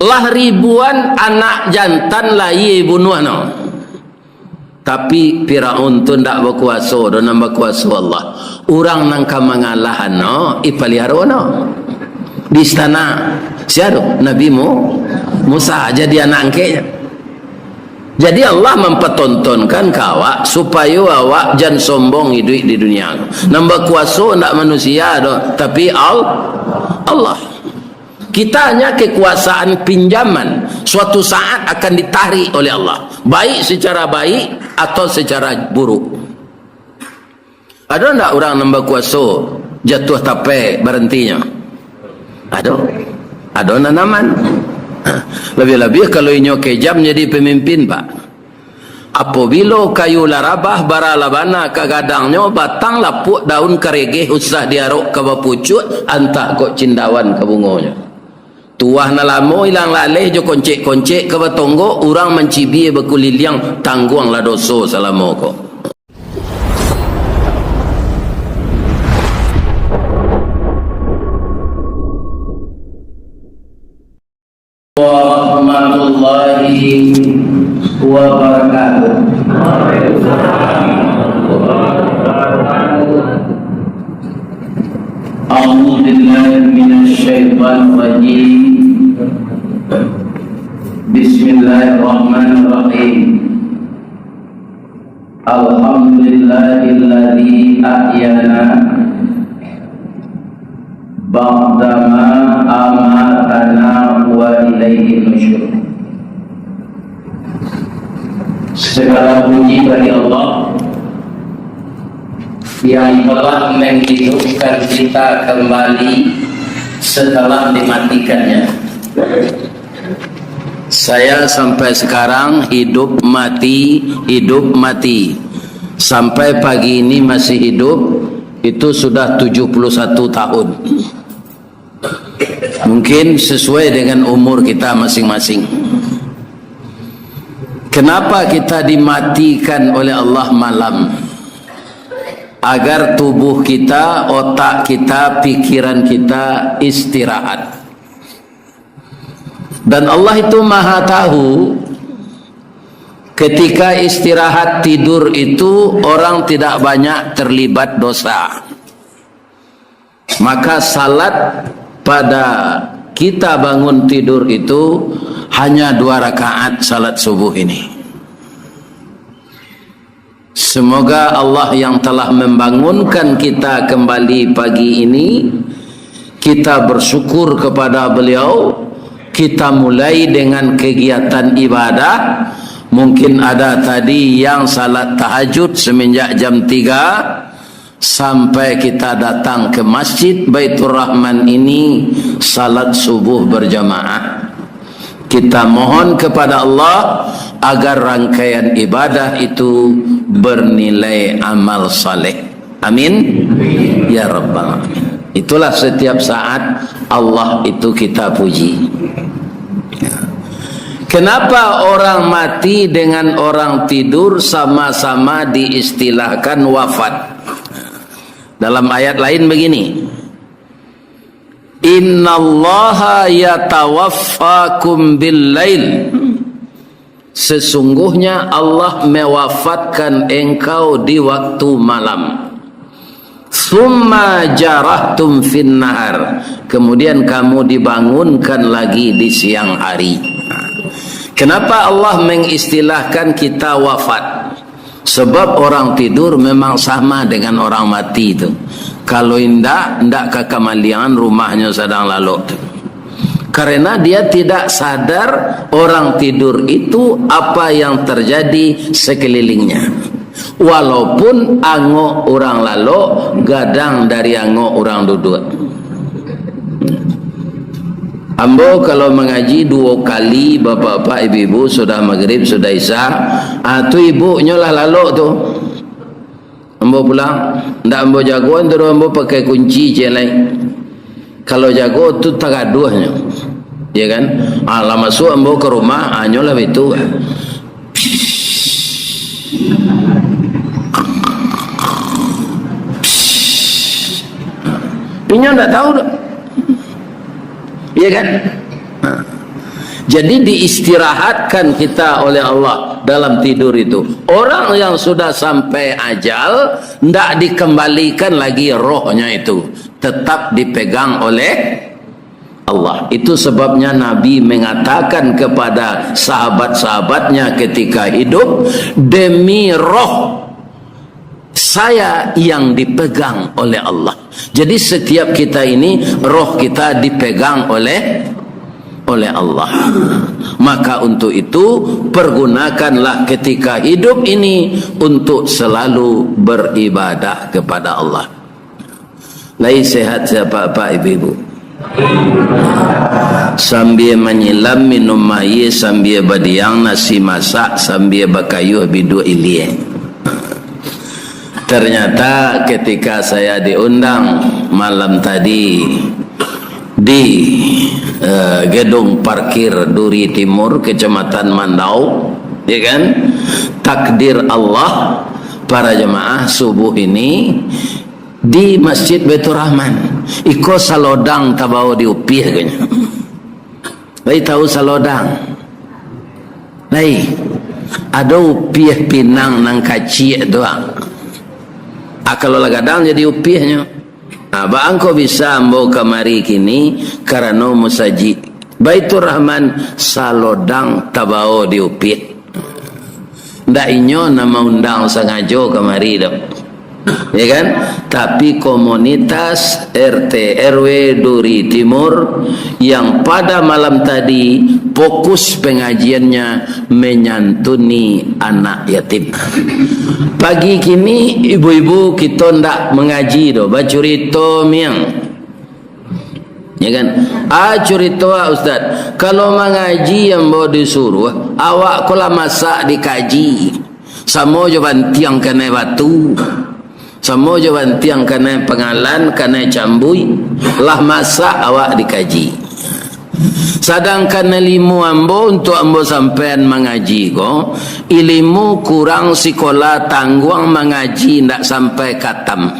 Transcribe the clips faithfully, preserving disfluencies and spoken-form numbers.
Lah ribuan anak jantan lahia bunuah no. Tapi Firaun tu ndak bakuaso doh, nan bakuaso Allah. Urang nan ka mangalahan no, ipaliaro no. Di istana. Sia tu? Nabi Mu-, Musa jadi anak angkeknyo. Jadi Allah mampatontonkan ka awak, supayo awak jan sombong iduik di dunia. Nan bakuaso ndak manusia doh, tapi Al-, Allah. Kita hanya kekuasaan pinjaman, suatu saat akan ditarik oleh Allah, baik secara baik atau secara buruk. Ado ndak urang nan bakuaso jatuah tapai barantinyo? Ado. Ado nan aman. Labiah-labiah kalau inyo kejam jadi pamimpin, Pak. Apobilo kayu lah rabah, bara lah bana ka gadangnyo, batang lapuak, daun karegeh, usah diarok ka bapucuak, antah kok cindawan ka bungonyo. Tuah nan lamo ilang laleh jo koncek-koncek ka batonggok, urang mancibia bakuliliang, tangguanglah doso salamo ko. Warahmatullahi wabarakatuh. A'udzubillahi minasyaitonirrajim. Bismillahirrahmanirrahim. Alhamdulillahilladzi ahyana ba'dama amatana wa ilaihin nusyur. Segala puji bagi Allah yang telah menghidupkan kita kembali setelah dimatikannya. Saya sampai sekarang hidup mati, hidup mati. Sampai pagi ini masih hidup, itu sudah tujuh puluh satu tahun. Mungkin sesuai dengan umur kita masing-masing. Kenapa kita dimatikan oleh Allah malam? Agar tubuh kita, otak kita, pikiran kita istirahat. Dan Allah itu Maha Tahu, ketika istirahat tidur itu, orang tidak banyak terlibat dosa. Maka salat pada kita bangun tidur itu hanya dua rakaat salat subuh ini. Semoga Allah yang telah membangunkan kita kembali pagi ini, kita bersyukur kepada Beliau, kita mulai dengan kegiatan ibadah. Mungkin ada tadi yang salat tahajud semenjak jam tiga sampai kita datang ke Masjid Baiturrahman ini, salat subuh berjamaah. Kita mohon kepada Allah agar rangkaian ibadah itu bernilai amal saleh. Amin. Ya Rabbal Alamin. Itulah setiap saat Allah itu kita puji. Kenapa orang mati dengan orang tidur sama-sama diistilahkan wafat? Dalam ayat lain begini, "Innallaha yatawaffakum bil-lail." Sesungguhnya Allah mewafatkan engkau di waktu malam. "Tsumma jarahtum fin nahar." Kemudian kamu dibangunkan lagi di siang hari. Kenapa Allah mengistilahkan kita wafat? Sebab orang tidur memang sama dengan orang mati tu. Kalau indak, indak ka kamaliangan rumahnyo sadang lalok tu. Karena dia tidak sadar orang tidur itu apa yang terjadi sekelilingnya. Walaupun angok urang lalok gadang dari angok urang duduak. Ambo kalau mangaji duo kali, bapak-bapak, ibu-ibu, sudah magrib, sudah isya, ah, tu ibuknyo lah lalok tu. Ambo pulang, ndak ambo jago, tu ambo pakai kunci ciek lai. Kalau jago tu tagaduahnyo. Ya kan? Ah, lah masuak ambo ka rumah, ah, nyo lah baitu. Inyo ndak tahu doh. Iya kan? Nah. Jadi diistirahatkan kita oleh Allah dalam tidur itu. Orang yang sudah sampai ajal, ndak dikembalikan lagi rohnya itu. Tetap dipegang oleh Allah. Itu sebabnya Nabi mengatakan kepada sahabat-sahabatnya ketika hidup, "Demi roh saya yang dipegang oleh Allah." Jadi setiap kita ini, roh kita dipegang oleh, oleh Allah. Maka untuk itu, pergunakanlah ketika hidup ini untuk selalu beribadah kepada Allah. Lai sehat sia apak-apak, ibu-ibu? Sambia manyilam minum aia, sambia badiang nasi masak, sambia bakayuah biduak ilia. Ternyata ketika saya diundang malam tadi di, eh, gedung parkir Duri Timur, Kecamatan Mandau, ya kan? Takdir Allah, para jemaah, subuh ini di Masjid Baiturrahman. Iko salodang tabao di upiah, katanya. Lai tahu salodang? Lai. Ado upiah pinang nan kaciak tu, ah. Ah, kalau lah gadang jadi upiahnyo. Ah, baa angko bisa ambo kamari kini karano musajik Baiturrahman salodang tabao di upiah. Ndak inyo nan maundang sangajo kamari doh. Ya kan? Tapi komunitas R T R W Duri Timur yang pada malam tadi fokus pengajiannya menyantuni anak yatim. Pagi kini, ibu-ibu, kito ndak mangaji doh, bacurito miang. Ya kan? Ah, curito ah, Ustaz. Kalau mangaji ambo disuruah, awak ko lah masak dikaji. Samo jo bantiang kanai batu. Samo jo bantiang kanai pangalan, kanai cambuik. Lah masak awak dikaji. Sadangkan ilmu ambo, untuk ambo sampaian mangaji ko, ilmu kurang sikola tangguang mangaji ndak sampai katam.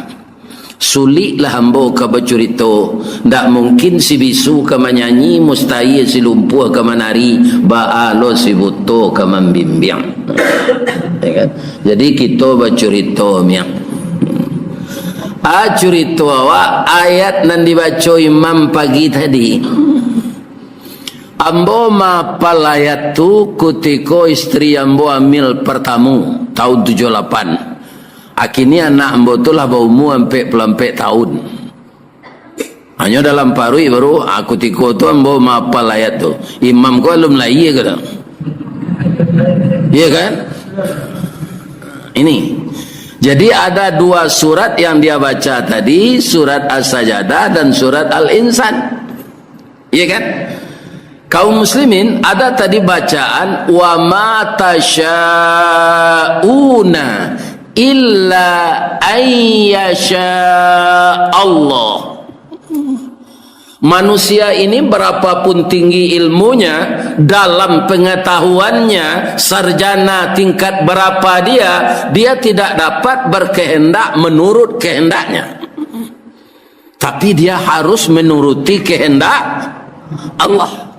Suliklah ambo ka bacurito, ndak mungkin si bisu ka manyanyi, mustahil si lumpuah ka manari, baa lo si buto ka mambimbiang. Ya kan? Jadi kito bacurito miang. Ah, curito awak ayat nan dibaco imam pagi tadi. Ambo maapal ayat tu kutiko istri ambo amil partamu, tahun tujuah lapan. Akini anak ambo tu lah baumua ampek puluah ampek tahun. Hanyo dalam paruik baru, ah, kutiko tu ambo maapal ayat tu. Imam ko alun lahia ko tu. Iya kan? Ini. Jadi ada dua surat yang dia baca tadi, surat As-Sajadah dan surat Al-Insan. Iya kan? Kaum muslimin, ada tadi bacaan, "Wa ma tasyauna illa an yasya Allah." Manusia ini berapapun tinggi ilmunya, dalam pengetahuannya, sarjana tingkat berapa dia, dia tidak dapat berkehendak menurut kehendaknya. Tapi dia harus menuruti kehendak Allah.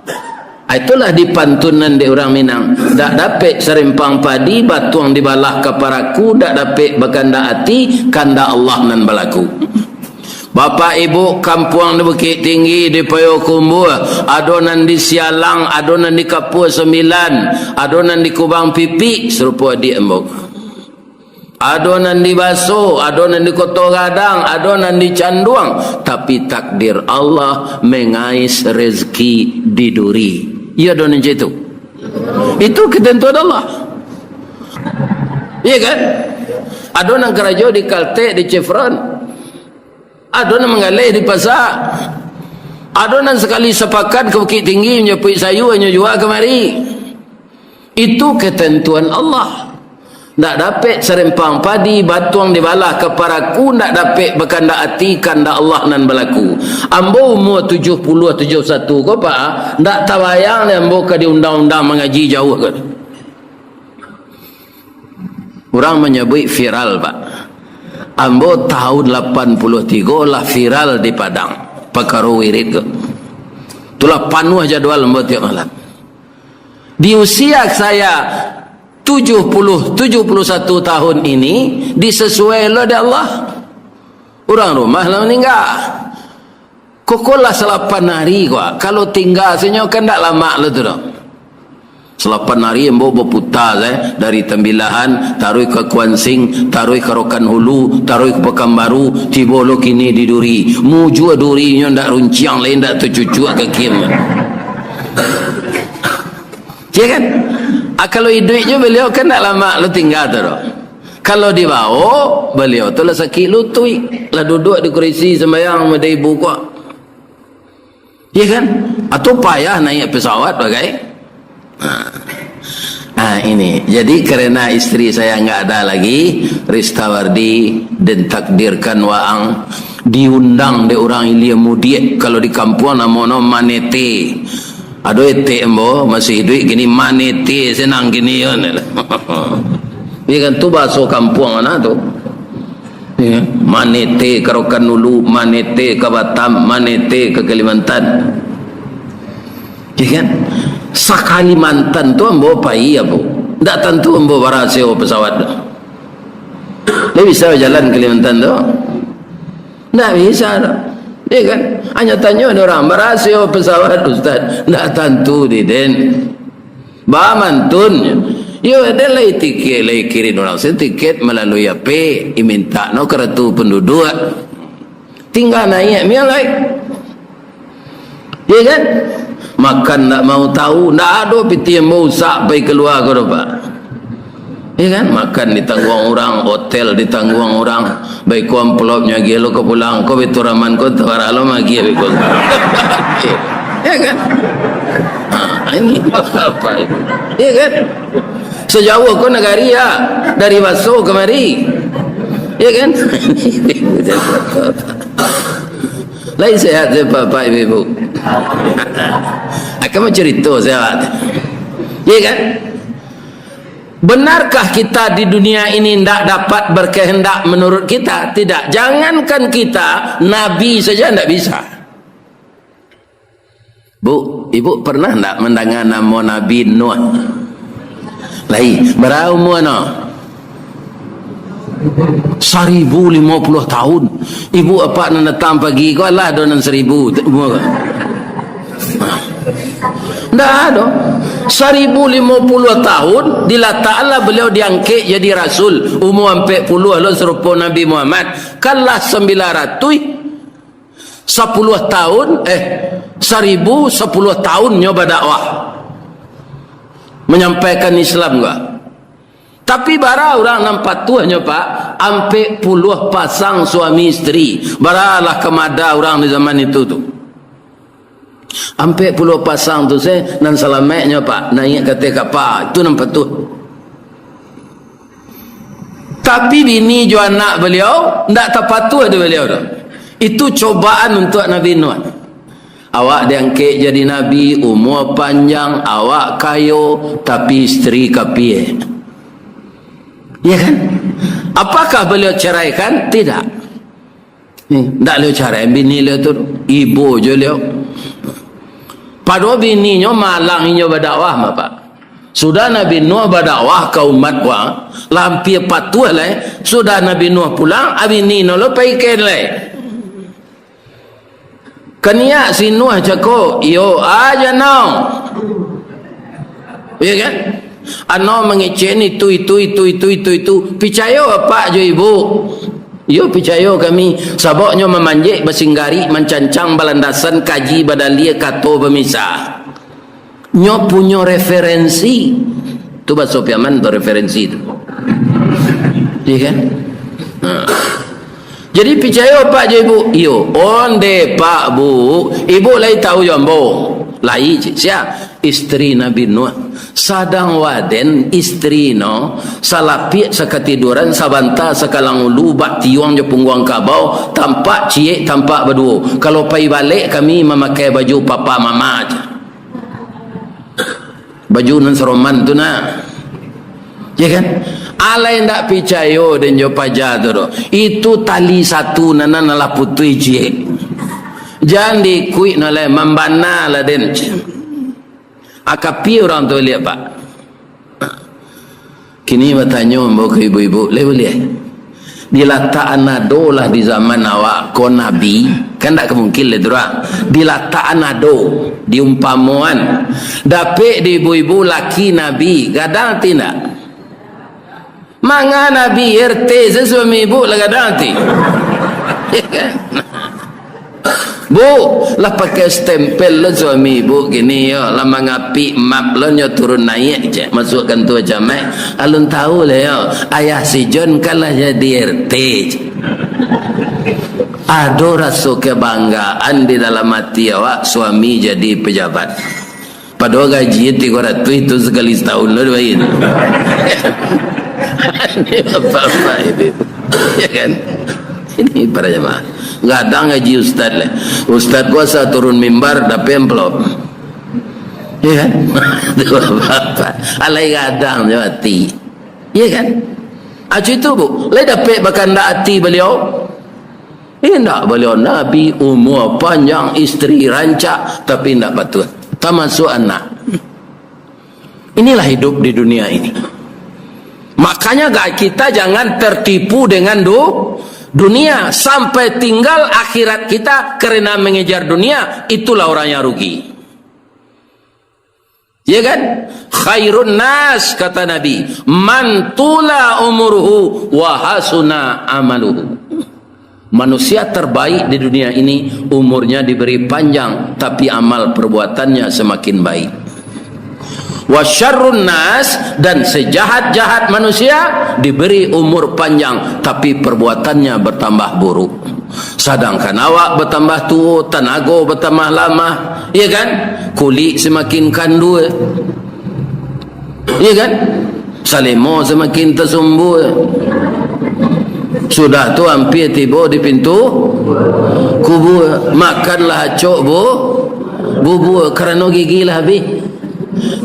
Ah, itulah dipantunan dek urang Minang. Dak dapek sarempang padi, batuang dibalah ka paraku, dak dapek bakandak ati, kandak Allah nan balaku. Bapak Ibu kampuang di Bukittinggi, di Payokumbuah, ado nan di Sialang, ado nan di Kapua Sambilan, ado nan di Kubang Pipik, sarupo adiak ambo. Ado nan di Baso, ado nan di Koto Gadang, ado nan di Canduang, tapi takdir Allah mengais rezeki di Duri. Iyo ado nan cak itu? Itu ketentuan Allah. Iya kan? Ado nan karajo di Kaltek, di Chevron. Ado nan manggaleh di pasa. Ado nan sakali sapakan ka Bukittinggi manjapuik sayua, inyo jua kamari. Itu ketentuan Allah. Ndak dapek sarempang padi, batuang dibalah ka paraku, ndak dapek bakandak ati, kandak Allah nan balaku. Ambo umua tujuah puluah, tujuah satu ko, Pak, ndak tabayang dek ambo ka diundang-undang mangaji jauah ko. Urang manyabuik viral, Pak. Ambo tahun lapan puluah tigo lah viral di Padang, pakaro wirid ko. Itulah panuah jadwal ambo tiap malam. Di usia saya tujuh puluh, tujuh puluh satu tahun ini, disesuai lo dek Allah. Urang rumah lah maningga. Kokolah salapan hari ko, kalau tingga sajo kan ndak lamak lo tu doh. Salapan hari ambo baputa se, dari Tambilahan, taruih ka Kuansing, taruih ka Rokan Hulu, taruih ka Pakanbaru, tibo lo kini di Duri. Mujua Duri nyo ndak runciang lai, ndak tacucuak kaki ambo. Ya kan? Ah, kalau iduik jo baliau kan ndak lamak lo tingga tu doh. Kalau dibaok, baliau tu lah sakik lutuik, lah duduak di kurisi sambayang model ibu ko. Ya kan? Atau payah naik pesawat bagai. Ha. Ha, ini. Jadi, karena isteri saya nggak ada lagi, Ristawardi, den takdirkan waang diundang dek urang ilia mudiak. Kalau di kampuang namo no manete. Ado etek ambo masih iduik kini, manete senang kini kan. Ya kan, tu bahaso kampuang mana tu. Ya, manete ka Rokan Hulu, manete ka Batam, manete ka Kalimantan. Ya kan? Sakalimantan tu ambo pai, apo? Ndak tantu ambo bara sewa pesawat tu. Ndak bisa jalan Kalimantan tu. Ndak bisa tu. Ya kan? Hanyo tanyo dek urang, bara sewa pesawat, Ustaz? Ndak tantu, di den. Ba mantun. Yo, ado lai tiket, lai kirin urang se tiket malalui A P, i mintak no ka ratu panduduak. Tingga naiak mia lai. Ya kan? Makan ndak mau tahu, ndak ado pitih ambo usak pai kalua ko doh, Pak. Ya kan? Makan ditangguang urang, hotel ditangguang urang. Baiko amplopnyo agiah lo ko pulang, ko Baiturrahman ko tabarah lo magiah baiko. Ya kan? Ha, ini apa itu? Ya kan? Sejauh ko nagari ya, dari Baso kamari. Ya kan? Lai sehat se, Bapak, Ibu-ibu? Akan bercerita sehat. Ya kan? Benarkah kita di dunia ini ndak dapat berkehendak menurut kita? Tidak. Jangankan kita, Nabi saja ndak bisa. Bu, ibu pernah ndak mandanga namo Nabi Nuh? Lai, bara umua no? Saribu limo puluah tahun. Ibu apak nan datang pagi ko, alah ado nan saribu umua ko? Ndak ado. Saribu limo puluah tahun, dilatanglah baliau diangkek jadi rasul. Umua ampek puluah lo sarupo Nabi Muhammad. Kalah sambilan ratuih sapuluah tahun, eh, saribu sapuluah tahun nyo badakwah. Manyampaikan Islam ko. Tapi bara urang nan patuah nyo, Pak, ampek puluah pasang suami isteri. Baralah kamada urang di zaman itu tu. Ampek puluah pasang tu se, nan salamaiknyo, Pak, naiak ka ateh kapa, itu nan patuah. Tapi bini jo anak baliau ndak tapatuah di baliau tu. Itu cobaan untuak Nabi Nuh. Awak diangkek jadi nabi, umua panjang, awak kayo, tapi isteri kapia. Ya kan? Apakah baliau ceraikan? Tidak. Ni, ndak liau carai bini liau tu, ibo jo liau. Padahal bininyo malang inyo badakwah, Bapak. Sudah Nabi Nuh badakwah ka umat wa, lampia patuah lai. Sudah Nabi Nuh pulang, abini no lo paikan lai. Kaniak si Nuh cako, iyo aja nau. Ya kan? Ano mangecek ni tu, itu, itu, itu, itu, itu. Picayo apak jo ibu? Iyo, picayo kami. Sababnyo mamanjek, basinggari, mancancang, balandasan, kaji, badalia, kato, bamisa. Nyo punyo referensi. Tu baso Piaman tu referensi tu. Iya kan? Ha. Jadi, picayo apak jo ibu? Iyo. Onde, Pak, Bu. Ibu lai tahu jo ambo. Lai, cik. Sia? Isteri Nabi Nuh. Sadang waden isteri no, salapiak sakatiduran, sabanta sakalang ulu, bak tiuang jo pungguang kabau, tampak ciek, tampak baduo. Kalau pai balek, kami mamakai baju papa mama aja. Baju nan saroman tu nah. Ya kan? Alai ndak picayo den jo paja tu doh. Itu tali satu nan, nan lah putuih ciek. Jan diikuik no lai, mambana lah den. Akapi urang tu liak, Pak. Kini batanyo ambo ka ibu-ibu, lai buliah? Dilatakan ado lah di zaman awak ko nabi, kan ndak ka mungkin lai tu, dah. Dilatakan ado, diumpamoan. Dapek di ibu-ibu laki nabi, gadang ati ndak? Manga nabi R T se suami ibu lah gadang ati. Ya kan? Bu, lah pakai stempel lo suami ibu kini yo, lah mangapik map lo nyo turun naiak je, masuak kantua camat. Alun tahu lah yo, ayah si John kan lah jadi R T je. Ado raso kebanggaan di dalam ati awak, suami jadi pejabat. Padahal gaji tigo ratuih tu sakali satahun lo dibayia. Ini bapak-bapak ini. Ya kan? Ini para jamaah. Gadang gaji ustaz lah. Ustaz ko asa turun mimbar, dapek amplop. Ya kan? Tu bapak-bapak. Alai gadang jo ati. Ya kan? Acu itu, Bu. Lai dapek bakandak ati baliau. Indak, baliau nabi, umua panjang, isteri rancak, tapi indak patuah. Tamasuak anak. Inilah hidup di dunia ini. Makanya, ga-, kita jangan tertipu dengan du-, dunia. Sampai tinggal akhirat kita karena mengejar dunia, itulah orang yang rugi. Ya kan? "Khairun nas," kata Nabi, "man tula umuruhu wa hasuna amaluhu." Manusia terbaik di dunia ini, umurnya diberi panjang, tapi amal perbuatannya semakin baik. "Wa syarrun nas," dan sejahat-jahat manusia diberi umur panjang, tapi perbuatannya bertambah buruk. Sadangkan awak batambah tuo, tanago batambah lamah, ya kan? Kulik samakin kandua, ya kan? Salimo samakin tasumbua. Sudah tu ampia tibo di pintu kubua. Makanlah acok bu-, bubua, karano gigi lah abih.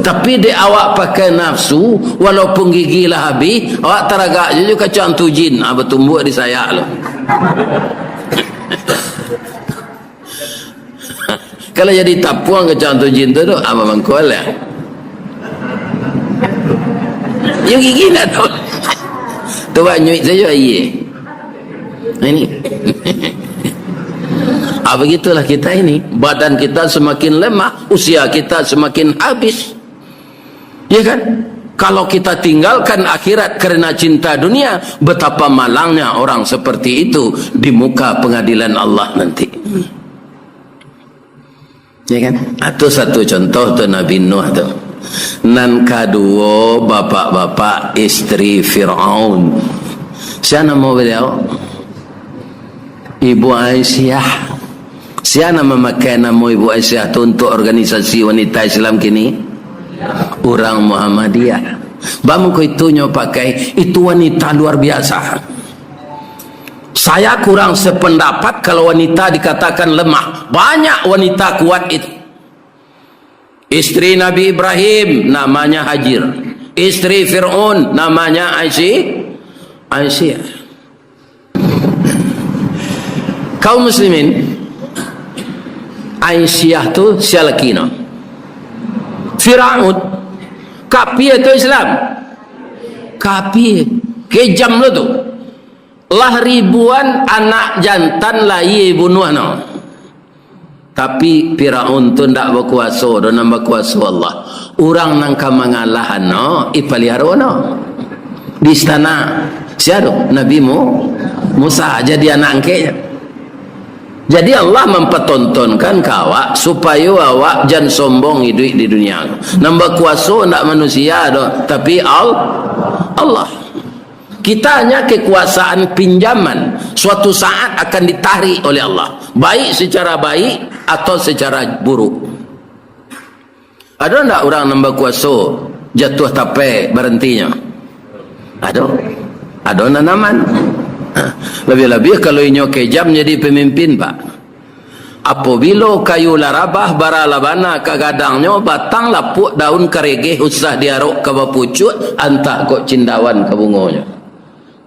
Tapi dek awak pakai nafsu, walaupun gigi lah abih, awak taragak juo jo kacang tujin, ah, batumbuak di sayak lo. Kalau jadi tapuang kacang tujin tu, tu, ah, mamangkol lah. Yo gigi ndak tahu. Tu banyuik sajo aia. Ini. Ah, begitulah kita ini. Badan kita semakin lemah, usia kita semakin habis. Ya kan? Kalau kita tinggalkan akhirat karena cinta dunia, betapa malangnya orang seperti itu di muka pengadilan Allah nanti. Ya kan? Itu satu contoh tu Nabi Nuh tu. Nan kaduo, bapak-bapak, isteri Firaun. Sia namo baliau? Ibu Aisyah. Sia nan mamakai namo Ibu Aisyah tu untuk organisasi wanita Islam kini? Urang Muhammadiyah. Baa mangko itu nyo pakai, itu wanita luar biasa. Saya kurang sependapat kalau wanita dikatakan lemah. Banyak wanita kuat itu. Isteri Nabi Ibrahim namanya Hajir. Isteri Fir'aun namanya Aisy-, Aisyah. Kaum muslimin, Aisyah tu sia laki no? Firaun. Kapia tu Islam? Kapia. Kejam lo tu. Lah ribuan anak jantan lahia bunuah no. Tapi Firaun tu ndak bakuaso doh, nan bakuaso Allah. Urang nan ka mangalahan no, ipaliharo no. Di istana, sia tu? Nabi Mu-, Musa jadi anak angkeknyo. Jadi Allah mampatontonkan ka awak, supayo awak jan sombong iduik di dunia. Nan bakuaso ndak manusia doh, tapi Al-, Allah. Kita hanya kekuasaan pinjaman, suatu saat akan ditarik oleh Allah, baik secara baik atau secara buruk. Ado ndak urang nan bakuaso jatuah tapai barantinyo? Ado. Ado nan aman. Ha. Labiah-labiah kalau inyo kejam jadi pamimpin, Pak. Apobilo kayu lah rabah, bara lah bana ka gadangnyo, batang lapuak, daun karegeh, usah diarok ka bapucuak, antah kok cindawan ka bungonyo.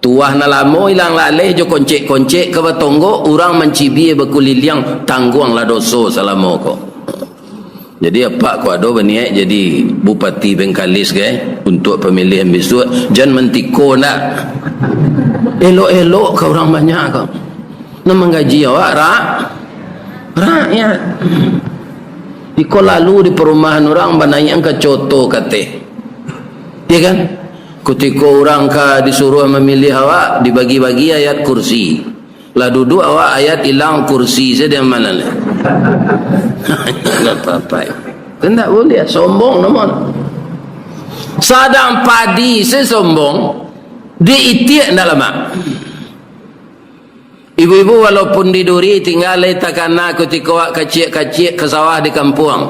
Tuah nan lamo ilang laleh jo koncek-koncek ka batonggok, urang mancibia bakuliliang, tangguanglah doso salamo ko. Jadi, apak ko ado baniaik jadi bupati Bengkalis, ge, untuak pamilihan bisuak, jan mantiko ndak. Elok-elok ka urang banyak ko. Nan manggaji awak ra-, rakyat. Iko lalu di parumahan urang, banaiakan ka coto kateh. Iya kan? Kutiko urang ka disuruah mamiliah awak, dibagi-bagi ayat kursi. Lah duduak awak, ayat ilang, kursi sajo diamankan. Bapak-bapak. Kan ndak buliah, sombong namonyo. Sadang padi se sombong, diitiak ndak lamak. Ibu-ibu, walaupun di Duri, tingga lai takana kutiko awak kaciak-kaciak ka sawah di kampuang.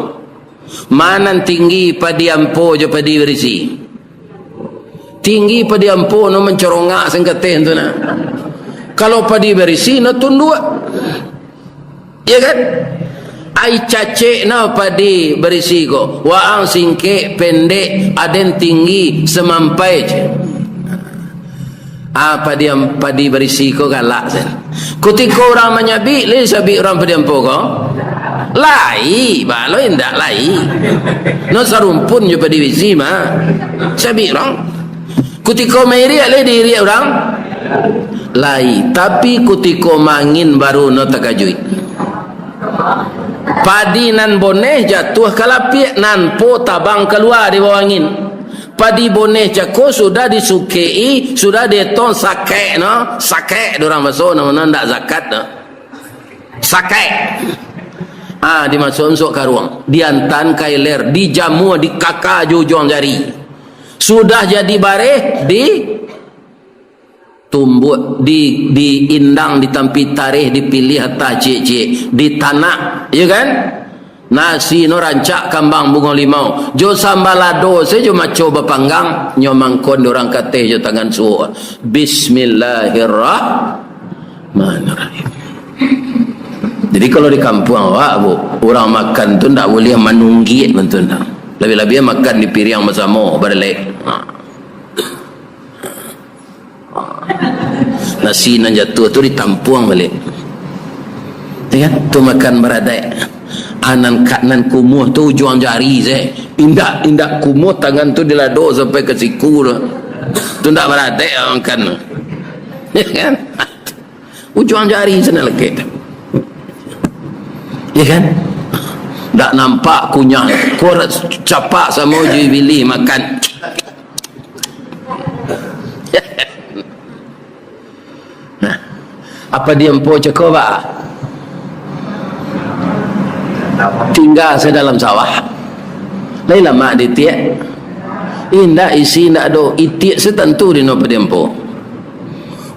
Ma nan tinggi, padi ampo jo padi barisi? Tinggi padi ampo no, mancorongak sangkateh tu nah. Kalau padi barisi no tunduak. Iya kan? Ai cacek no padi barisi ko. Waang singkek, pendek, aden tinggi, samampai je. Ah, padi am-, padi barisi ko galak sen. Kutiko urang manyabik, lai sabik urang padi ampo ko? Lai, baa lo indak lai. No sarumpun jo padi barisi mah. Sabik urang. Kutiko mairiak, lai diiriak urang? Lai, tapi kutiko mangin baru no takajuik. Padi nan boneh jatuah ka lapiak, nan po tabang kalua di bawah angin. Padi boneh cako sudah disukek-i, sudah dietong sakek no, sakek dek urang baso, namonyo ndak zakat no. Sakek. Ah, dimasuakan suak karuang, diantaan ka iler, dijamua, dikaka jo ujuang jari. Sudah jadi bareh, di tumbuak, di, diindang, ditampi tareh, dipiliah atah ciek-ciek, ditanak, iyo kan? Nasi no rancak kambang bungo limau, jo samba lado sajo maco bapanggang, nyo mangkon dek urang kateh jo tangan suok. Bismillahirrahmanirrahim. Jadi kalau di kampuang awak, Bu, urang makan tu ndak buliah manunggiak bantuan. Labiah-labiah makan di piriang basamo, baralek. Ha. Nasi nan jatuah tu ditampuang baliak. Ya kan? Tu makan baradaik. Anan kak nan kumuah tu ujuang jari se. Indak, indak kumuah tangan tu dilado sampai ka siku tu. Tu ndak baradaik awak makan tu. Ya kan? Ujuang jari se nan lakek tu. Ya kan? Ndak nampak kunyah. Kau capak samo jo ibilih makan. Nah, apa diampo cako, ba? Tingga se dalam sawah. Lai lamak diitiak. Indak, isi indak ado, itiak se tantu di no padiampo.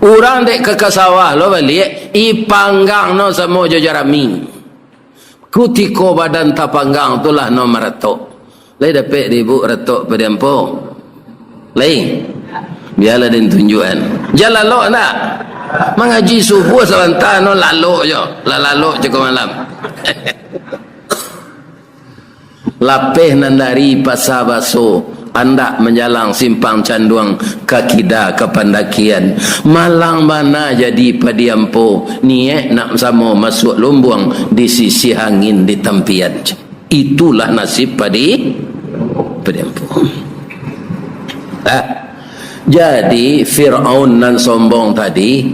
Urang dek ka, ka sawah lo baliak, ipanggang no samo jo jarami. Kutiko badan tapanggang tu lah no maratok. Lai dapek di ibuk ratok padiampo? Lai. Bialah den tunjuakan. Jan lalok ndak? Mangaji subuah sabanta no lalok jo. Lah lalok cako malam. Lapeh nan dari Pasa Baso, andak manjalang Simpang Canduang, ka kida ka Pandakian. Malang bana jadi padiampo, niaik nak samo masuak lumbuang, disisiah angin di tampian. Itulah nasib padi, padiampo. Ah, jadi Firaun nan sombong tadi,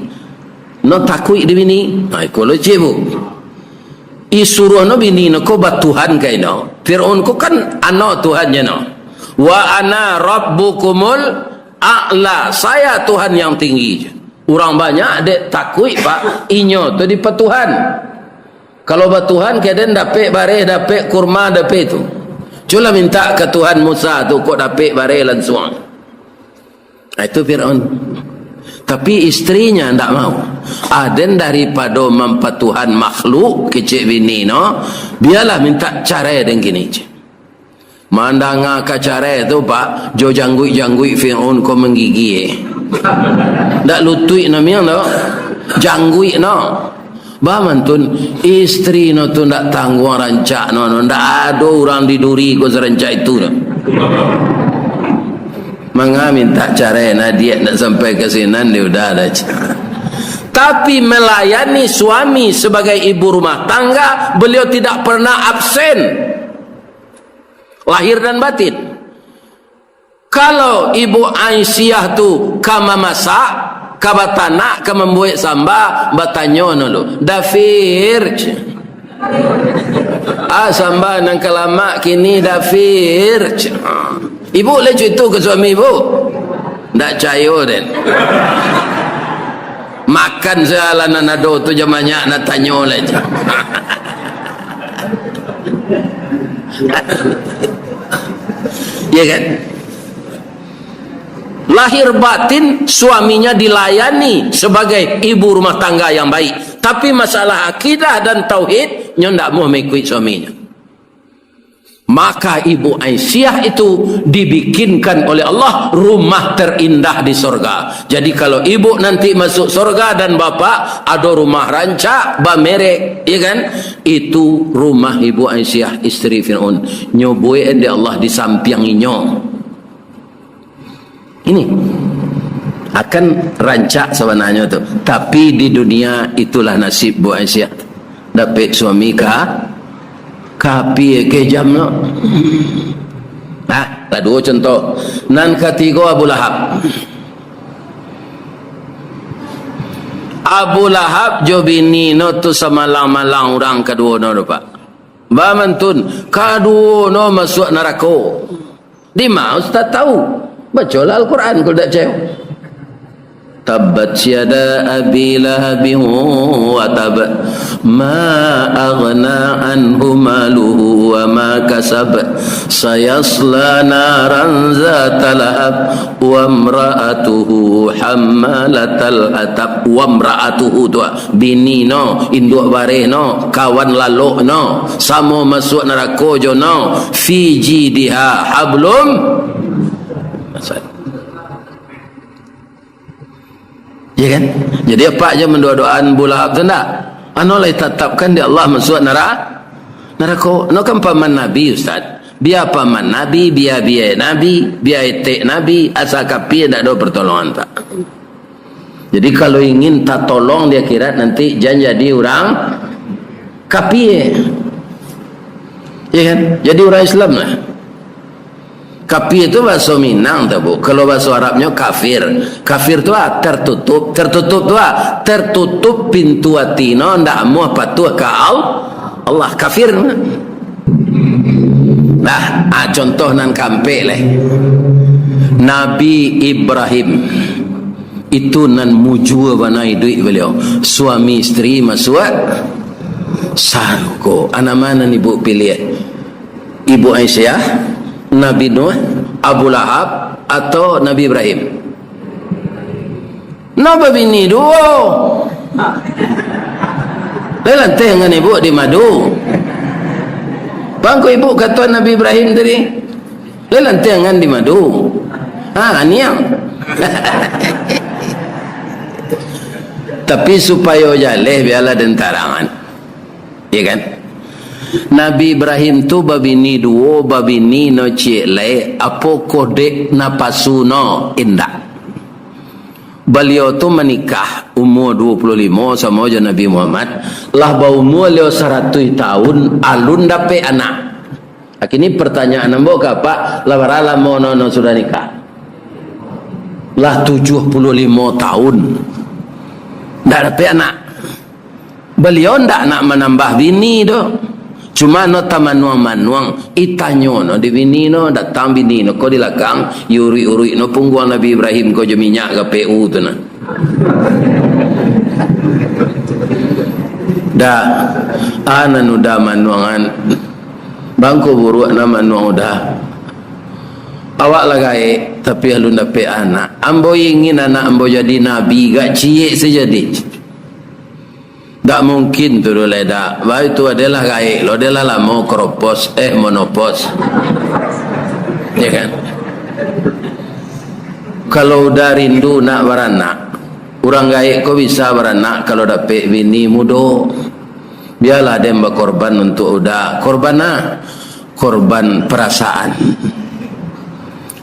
no takuik di bini. Nah, iko lo ciek, Bu. Isuruah no bini no ko batuhan ka ino. Firaun ko kan ano Tuhan je no. "Wa ana rabbukumul a'la." Saya Tuhan yang tinggi je. Urang banyak dek takuik, Pak. Inyo tu dipatuhan. Kalau batuhan, kaden dapek bareh, dapek kurma, dapek tu. Cubolah mintak ka Tuhan Musa tu, kok dapek bareh lansuang. Ah, itu Firaun. Tapi istrinya ndak mau. Aden daripado mampatuhan makhluk, kecek bini no, bialah mintak carai den kini. Mandanga ka carai tu, Pak, jo jangguik-jangguik Firaun ko manggigia. Ndak lutuik namiang tu. Jangguik no. Ba mantun, istri no tu ndak tangguang rancak no, no. Ndak ado urang di Duri ko sarancak itu no. Manga mintak carai, nah, diak ndak sampai ka sinan, dia udah dah. Tapi melayani suami sebagai ibu rumah tangga, beliau tidak pernah absen. Lahir dan batin. Kalau Ibu Aisyah tu ka mamasak, ka batanak, ka mambuek samba, batanyo no lu, "Dafir, ah, samba nan ka lamak kini, Dafir." Ibu lai cuitu ka suami ibu? Ndak cayo den. Makan salah nan ado tu, jan banyak nak tanyo lai. Ya kan? Lahir batin, suaminya dilayani sebagai ibu rumah tangga yang baik. Tapi masalah akidah dan tauhid, nyo ndak mau mengikuti suaminya. Maka Ibu Aisyah itu dibikinkan oleh Allah rumah terindah di sorga. Jadi, kalau ibu nanti masuk sorga dan bapak ado rumah rancak, bamerek, ya kan? Itu rumah Ibu Aisyah, isteri Fir'aun. Nyo buek dek Allah di sampiang inyo. Ini akan rancak sabananyo tu. Tapi di dunia itulah nasib Bu Aisyah. Dapek suami ka, kapie kejam no. Nah, lah duo contoh. Nan katigo Abu Lahab. Abu Lahab jo bini no tu samalang-malang urang kaduo no tu, Pak. Bamantun, kaduo no masuak narako. Di ma Ustaz tahu? Bacolah Al-Quran kalau dak picayo. Tabbat yada Abi Lahabin wa tab. Ma aghna anhu maluhu wa ma kasab. Sayasla naran zata lahab. Wa mra'atuhu hammalatal hatab. Wa mra'atuhu tu, ah, bini no, induak bareh no, kawan lalok no, samo masuak narako jo no. Fi jidiha hablum. Ya kan? Jadi, apak je mandoa-doaan Abu Lahab tu ndak? Ano lah ditatapkan dek Allah masuak nara-, narako. No kan paman Nabi, Ustaz. Bia paman Nabi, bia bia Nabi, bia etek Nabi, asa kapie ndak ado pertolongan, Pak. Jadi, kalau ingin tatolong di akhirat nanti, jan jadi urang kapie. Ya kan? Jadi urang Islam lah. Kapie tu bahaso Minang tu, Bu. Kalau bahaso Arabnyo kafir. Kafir tu ah, tertutup. Tertutup tu ah, tertutup pintu ati no, ndak amuah patuah ka Al-, Allah. Kafir. Nah, ah, contoh nan kaampek leh. Nabi Ibrahim. Itu nan mujua bana iduik baliau. Suami isteri masuak sarugo. Anak ma nan ibu piliah? Ibu Aisyah, Nabi Nuh, Abu Lahab, atau Nabi Ibrahim? No babini duo. Lai lanteh angan ibu di madu. Bangko ibu kato Nabi Ibrahim tadi. Lai lanteh angan di madu. Ha, niang. Tapi supayo jaleh, bialah den tarangan. Ya kan? Nabi Ibrahim tu babini duo, babini no ciek lai, apokoh dek napasu no? Indak. Baliau tu manikah umua duo puluah limo samo jo Nabi Muhammad, lah baumua liau saratuih taun, alun dapek anak. Kini pertanyaan ambo ka apak, lah bara lamo no, no sudah nikah? Lah tujuah puluah limo taun. Ndak dapek anak. Baliau ndak nak manambah bini doh. Cuma no tamanuang-manuang, itanyo no di bini no, datang bini no ko di lakang, iuruik-uruik no pungguang Nabi Ibrahim ko jo minyak ka P U tu nah. Dah, anan udah manuangan. Bangko buruak nan manuang udah. Awak lah gaek, tapi alun dapek anak. Ambo ingin anak ambo jadi nabi, gak ciek sajo deh. Dak mungkin tu doh lai dak. Baik tu adalah gaek lo, adalah lamo kropos, eh, monopos. Ya kan? Kalau udah rindu nak baranak, urang gaek ko bisa baranak kalau dapek bini mudo. Bialah den bakorban untuak uda. Korban ah, korban parasaan.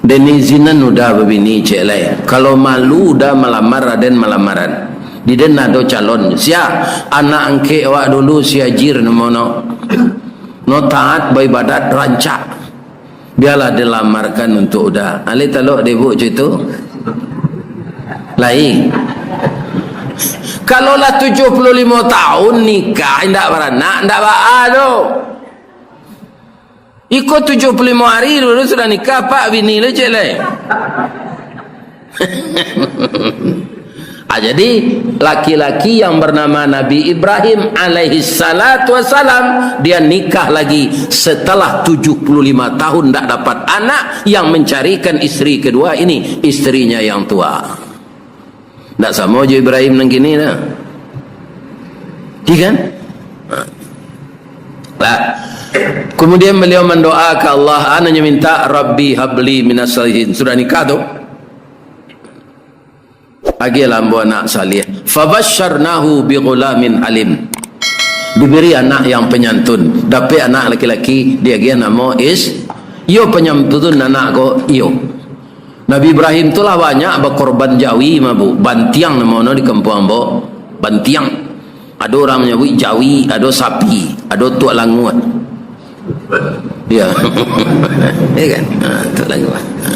Den izinan uda babini ciek lai. Kalau malu uda malamar, aden malamaran. Di den ado calon. Sia, anak angkek awak dulu, si Ajir namo no. No taat baibadat rancak. Bialah dilamarkan untuk Uda. Alih talok dek ibu cuy tu. Lain. Kalau lah tujuh puluh limo tahun nikah, indak baranak, indak baa tu. Iko tujuh puluh limo hari dulu sudah nikah, pak bini lu cek lai. Ah, jadi, laki-laki yang bernama Nabi Ibrahim alaihi salatu wassalam, dia nikah lagi setelah tujuh puluh lima tahun ndak dapat anak, yang mencarikan isteri kedua ini, istrinya yang tua. Ndak samo jo Ibrahim nan kini dah. Iya kan? Nah. Kemudian beliau mendoa ke Allah, anaknya minta, "Rabbi habli minas salihin." Sudah nikah tu. Agiahlah ambo anak salih. Fabasyarnahu bighulamin halim. Diberi anak yang penyantun. Dapek anak laki-laki, diagiah namo Is-, iyo penyantun anak ko, iyo. Nabi Ibrahim tu lah banyak bakorban jawi mah, Bu. Bantiang namo no di kampuang ambo. Bantiang. Ado urang manyabuik jawi, ado sapi, ado tuak languah. Ya. Ya kan? Ha, tuak languah. Ha.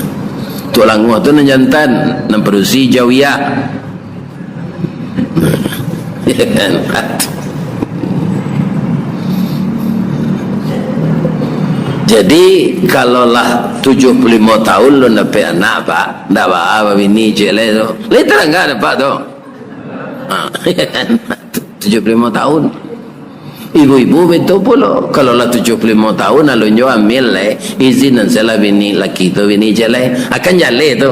Tuak languah tu nan jantan, nan padusi jawiah. Ya kan? Jadi, kalau lah tujuh puluh limo tahun lun dapek anak, Pak, ndak baa babini ciek lai tu. Lai tarangga dek Apak tu. Ha, ya kan? Tujuh puluh limo tahun. Ibu-ibu baitu pulo. Kalau lah tujuh puluh limo tahun, alun juo amil lai, izin nan salah bini laki tu, bini ciek lai. Akan jaleh tu.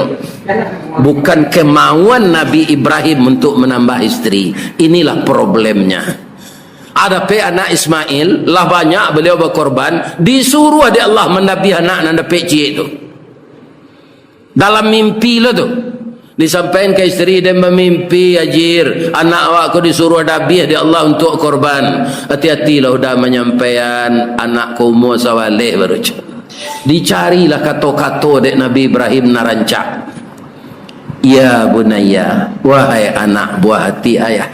Bukan kemauan Nabi Ibrahim untuk menambah isteri. Inilah problemnya. Adapek anak Ismail, lah banyak beliau bakorban, disuruah dek Allah mandabiah anak nan dapek ciek tu. Dalam mimpi lo tu. Disampaikan ka isteri, "Den bamimpi, Ajir, anak awak ko disuruah dabiah dek Allah untuak korban. Ati-atilah udah manyampaian, anak ko umua sabaleh baru." Dicarilah kato-kato dek Nabi Ibrahim nan rancak. "Ya bunayya, wahai anak buah hati ayah.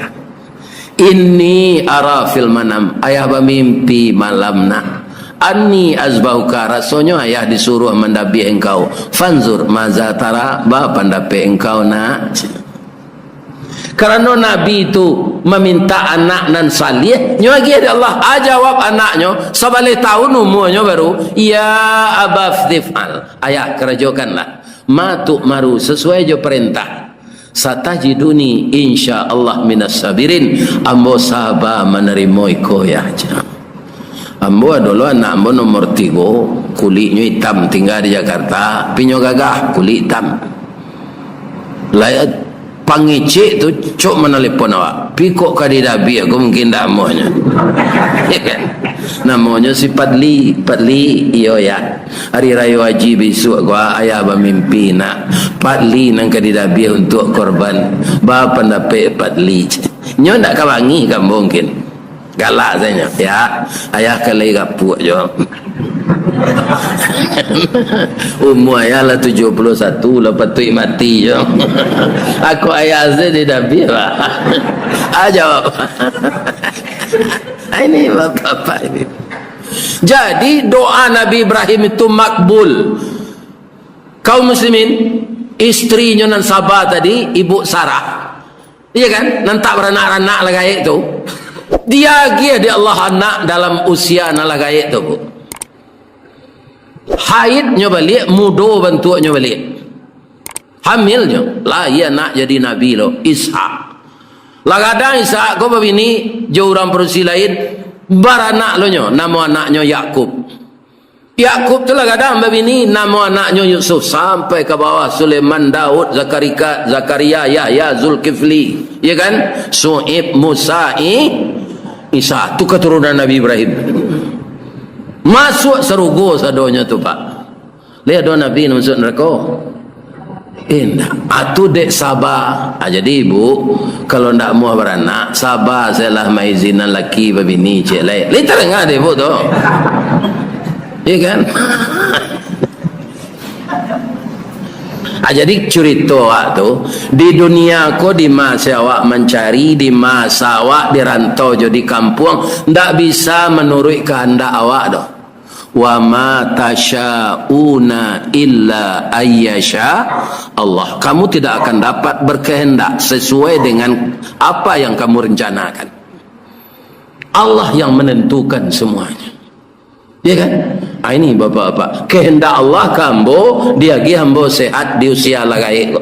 Inni ara fil manam, ayah bamimpi malam nak. Anni azbahuka, rasonyo ayah disuruah mandabiah engkau. Fanzur maza tara, ba pandapek engkau nak." Karano Nabi tu maminta anak nan salih, nyo agiah dek Allah. Ah, jawab anaknyo, sabaleh tahun umuanyo baru, "Ya abati if'al, ayah karajokanlah. Ma tu'maru, sasuai jo parentah. Satajiduni insya Allah minas sabirin, ambo saba manarimo iko, ya." Ambo ado lo anak ambo nomor tigo, kuliknyo itam, tingga di Jakarta, tapi nyo gagah, kulik itam. Lah, pangecek tu cok manalepon awak. Pi kok ka didabiah ko mungkin ndak amuahnyo. Ya kan? Namonyo si Padli, Padli, iyo ya. Hari Rayo Haji bisuak ko, ayah bamimpi nak. Padli nan ka didabiah untuak korban. Ba pandapek Padli. Nyo ndak ka bangih ka ambo mungkin. Galak sajo. Ya, ayah ka lai rapuak jo. Umua ayah lah tujuah puluah satu, lah patuik mati jo. Ako ayah se didabiah, bah. Ah, jawab. Ah, ini bapak-bapak ini. Jadi, doa Nabi Ibrahim itu makbul. Kaum muslimin, istrinyo nan saba tadi, Ibu Sarah. Iya kan? Nan tak baranak-ranak lah gaek tu. Diagiah dek Allah anak dalam usia nan lah gaek tu, Bu. Haidnyo baliak, mudo bantuaknyo baliak. Hamilnyo, lahia anak jadi nabi lo, Ishak. Lah gadang Ishak ko babini jo urang padusi lain, baranak lo nyo, namo anaknyo Yakub. Yakub tu lah gadang babini, namo anaknyo Yusuf, sampai ka bawah Sulaiman, Daud, Zakarika-, Zakaria, Yahya, Zulkifli, ya kan? Su'aib, Musa, I-, Isa. Tu katurunan Nabi Ibrahim. Masuak sarugo sadonyo tu, Pak. Lai ado nabi nan masuak narako? Indak. Atu dek saba. Ah, jadi ibu, kalau ndak amuah baranak, saba sajolah maizinan laki babini ciek lai. Lai tadanga dek ibu tu? Iya kan? Ah, jadi curito awak tu, di dunia ko, di masa awak mancari, di masa awak di rantau jo di kampuang, ndak bisa manuruik kahandak awak doh. "Wa ma tasyauna illa ayyasha Allah." Kamu tidak akan dapat berkehendak sesuai dengan apa yang kamu rencanakan. Allah yang menentukan semuanya. Ya kan? Ah, ini bapak-bapak. Kehendak Allah ka ambo, diagiah ambo sehat di usia lah gaek ko.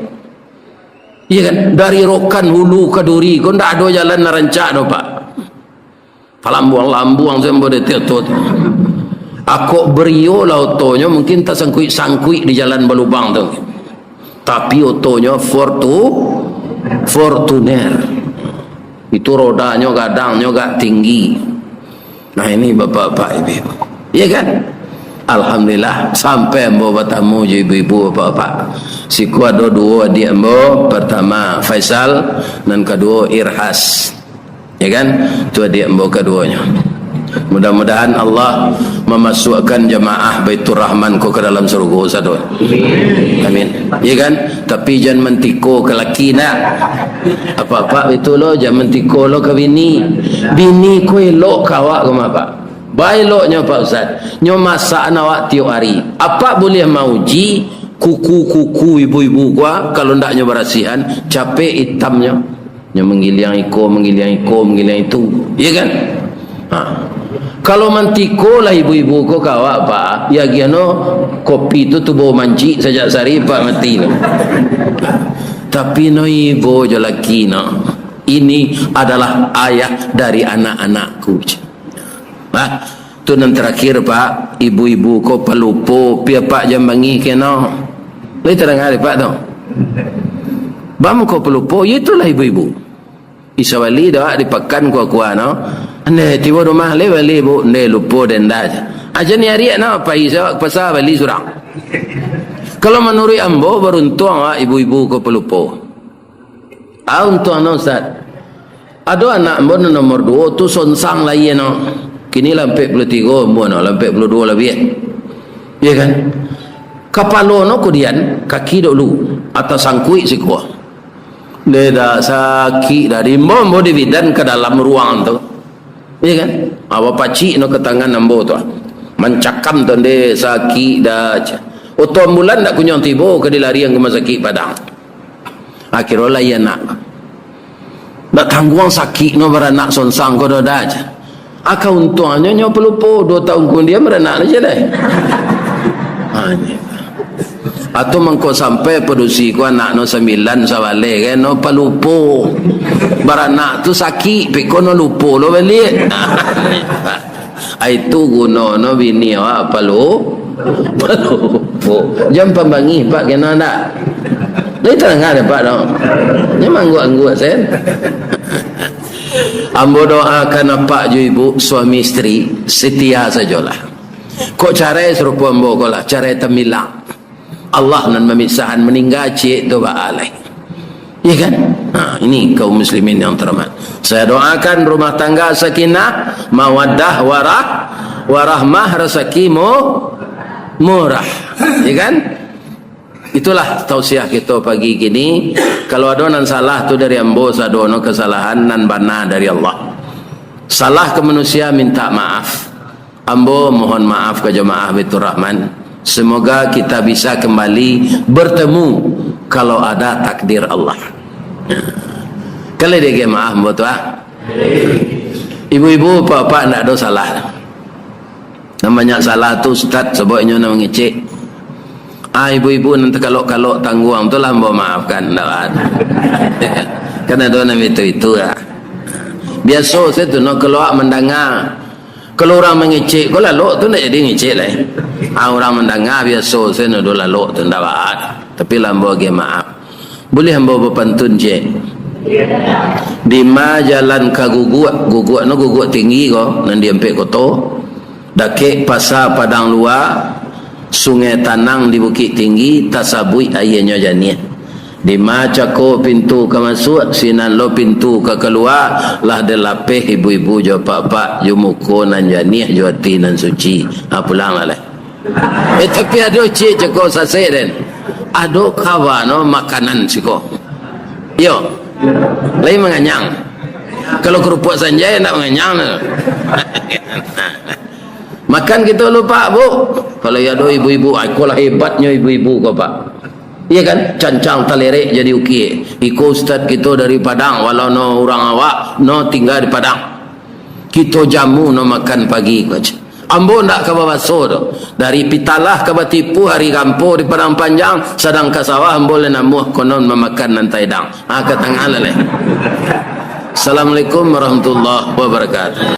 Iya kan? Dari Rokan Hulu ka Duri ko ndak ado jalan nan rancak doh, Pak. Palambuang-lambuang se ambo dek oto tu. Akok brio lah otonyo mungkin tasangkuik-sangkuik di jalan balubang tu. Tapi otonyo Fortu-, Fortuner. Itu rodanyo gadangnyo agak tinggi. Nah, ini bapak-bapak, ibu-ibu. Iya kan? Alhamdulillah, sampai ambo batamu jo ibu-ibu, bapak-bapak. Siku ado duo adiak ambo, pertama Faisal, nan kaduo Irhas. Ya kan? Tu adiak ambo kaduonyo. Mudah-mudahan Allah mamasuakkan jamaah Baiturrahman ko ka dalam sarugo sado. Amin. Ya kan? Tapi jan mantiko ka laki nak. Apak-apak itu lo, jan mantiko lo ka bini. Bini ko elok ka awak ko mah, Pak. Baeloknyo, Pak Ustaz. Nyo masakan awak tiok ari. Apak buliah mauji kuku-kuku ibu-ibu ko, ah, kalau ndak nyo barasiahan, capek itamnyo. Nyo manggiliang iko, manggiliang iko, manggiliang itu. Iya kan? Ha. Kalau mantiko lah ibu-ibu ko ka awak, Pak, yo agiah no kopi tu tubo mancik sajak sari, Pak, mati no. Tapi no ibo jo laki no. Ini adalah ayah dari anak-anakku. Ha? Tu nan tarakhir, Pak, ibu-ibu ko palupo, pi apak jan bangih keno. Lai tadanga dek Pak tu? Baa mangko palupo, yo itulah ibu-ibu. Isa bali dah di pakan kua-kua no. Ndeh, tibo rumah lai bali, Bu. Ndeh, lupo denda aja. Aja ni ariak no, pai sa ka pasa bali surang. Kalau manuruik ambo, baruntuang awak ibu-ibu ko palupo. Ah, untuang no, Ustaz. Ado anak ambo nan nomor duo tu sonsang lahia no. Kini lah ampek puluah tigo umua no, lah ampek puluah duo labiah. Iya kan? Kapalo no kudian, kaki dahulu, ateh sangkuik siko. Deh dah sakik dah, diimbau ambo di bidan ka dalam ruang tu. Iya kan? Awa pacik no ka tangan ambo tu, ah. Mancakam tu, ndeh sakik dah. Oto ambulan ndak kunyuang tibo ka dilarian ka rumah sakik Padang. Akhirnyo lahia anak. Ndak tangguang sakik no baranak sonsang ko doh dah. Aka untuangnyo nyo palupo, duo taun kudian baranak no je lai. Ha, ni. Atau mangko sampai padusi ko anak no sambilan sabaleh kan, no palupo. Baranak tu sakik, piko no lupo lo baliak. Ai tu guno no bini awak palu-, palupo. Jan pambangih, Pak, kena ndak? Lai tadanga dek Pak tu. Nyo maangguak-angguak sen. Ambo doakan apak jo ibu, suami isteri, setia sajolah. Kok carai sarupo ambo ko lah, carai tambilang. Allah nan mamisahan, maningga ciek tu baa lai. Iya kan? Ha, ini kaum muslimin yang terhormat. Saya doakan rumah tangga sakinah, mawaddah, warah-, warahmah, rasaki mu-, murah. Iya kan? Itulah tausiah kito pagi kini. Kalau ado nan salah tu dari ambo, sadono kesalahan, nan bana dari Allah. Salah ka manusia, minta maaf. Ambo mohon maaf ka jamaah Baiturrahman. Semoga kita bisa kembali bertemu kalau ada takdir Allah. Kalau dia maaf, ambo tu, ah. Ibu-ibu, bapak-bapak, ndak ado salah. Nan banyak salah tu, Ustaz, sabab inyo nan mangecek. Ah, ibu-ibu nan takalok-kalok tangguang tu lah ambo maafkan, ndak ado. Kan ado nan itu-itu lah. Biaso se tu, no, kalau awak mandanga. Kalau urang mangecek ko lalok tu ndak jadi ngecek lai. Ah, urang mandanga biaso se, no, do lalok tu ndak baa. Tapi lah ambo agiah maaf. Buliah ambo bapantun ciek? Dima jalan ka Guguak, Guguak no Guguak Tinggi ko, nan di Ampek Koto, dakek Pasa Padang Lua, Sungai Tanang di Bukik Tinggi, tasabuik aianyo janiah. Dima cako pintu ka masuak, sinan lo pintu ka kalua, lah dilapeh ibu-ibu jo apak-apak, jo muko nan janiah, jo ati nan suci. Ha, pulang lah lai. Eh, tapi ado ciek cako sasek den. Ado kawa no makanan siko. Iyo. Lai manganyang. Kalau karupuak sanjai, ndak manganyang no. Makan kito lupo, Bu. Kalau ado ibu-ibu, ai, ikolah hebatnyo ibu-ibu ko, Pak. Iyo kan? Cancang talerek jadi ukiak. Iko ustaz kito dari Padang, walau no urang awak, no tingga di Padang. Kito jamu no makan pagi ko, cek. Ambo ndak ka babaso doh. Dari Pitalah ka Batipuah, ari Gampo di Padang Panjang, sadang ka sawah ambo lai namuah, konon mamakan nan taedang. Ah, ka tangah lah lai. Assalamualaikum warahmatullahi wabarakatuh.